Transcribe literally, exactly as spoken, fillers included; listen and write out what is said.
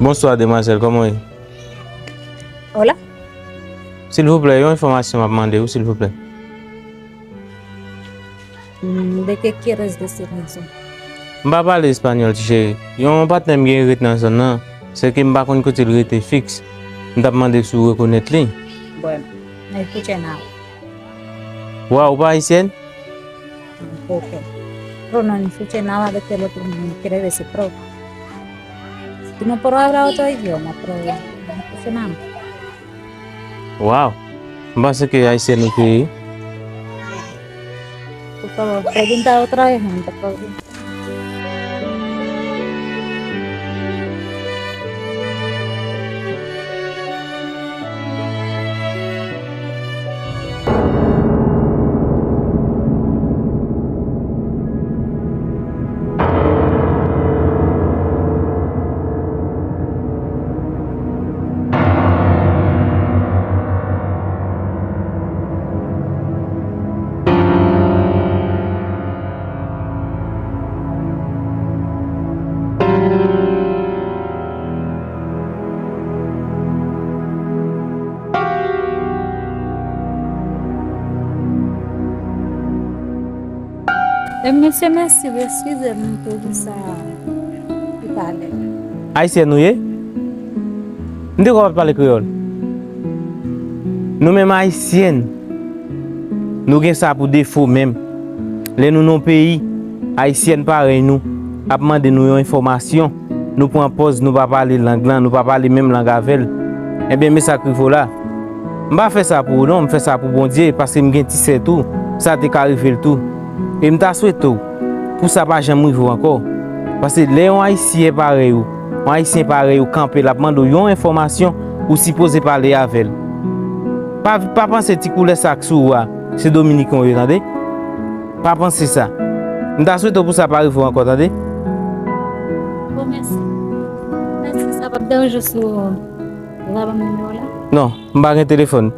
Bonswa, demwazèl, kòman w ye? Hola. Silvouplè, yon enfòmasyon m ap mande w, silvouplè. Mm, ¿de qué quieres decirme eso? M pa pale espanyòl, ti cheri. Yon patnè m gen ret nan zòn nan, sèke m pa konn kote l rete fiks. M t ap mande si w rekonèt li. Bueno, no escuché nada. Waw, ou pa ayisyèn? Tampoco. Pero no escuché nada de que el otro me quiere decir, pero tú no puedes hablar otro idioma, pero no escuché nada. Waw. M panse ke ayisyèn ou te ye. Por favor, pregunta otra vez, gente, por favor. E mesye, mèsi, eskize m pou sa. Ki pale. Ayisyen nou ye? M te kwè w pa t pale kreyòl. Nou menm Ayisyen, nou gen sa pou defo menm. Lè nou nan yon peyi, Ayisyèn parèy nou ap mande nou yon enfòmasyon, nou pran pòz, nou pa pale lang lan, nou pa pale menm lang avè l. Ebyen, men sa k rive w la. M pa fè sa pou ou non, m fè sa pou Bondye, paske m gen ti sè tou, sa te ka rive l tou. E m ta swete w pou sa pa janm rive w ankò. Paske lè yon Ayisyen parèy ou, yon Ayisyen parèy ou kanpe, l ap mande w yon enfòmasyon, ou sipoze pale avè l. Pa, pa panse ti koulè sa k sou ou a, se Dominiken w ye, tande? Pa panse sa. M ta swete w pou sa pa rive w ankò, tande? Bon, mèsi. Mèsi, sa p ap deranje w si w ta ban m nimewo w la? Non, m pa gen telefòn.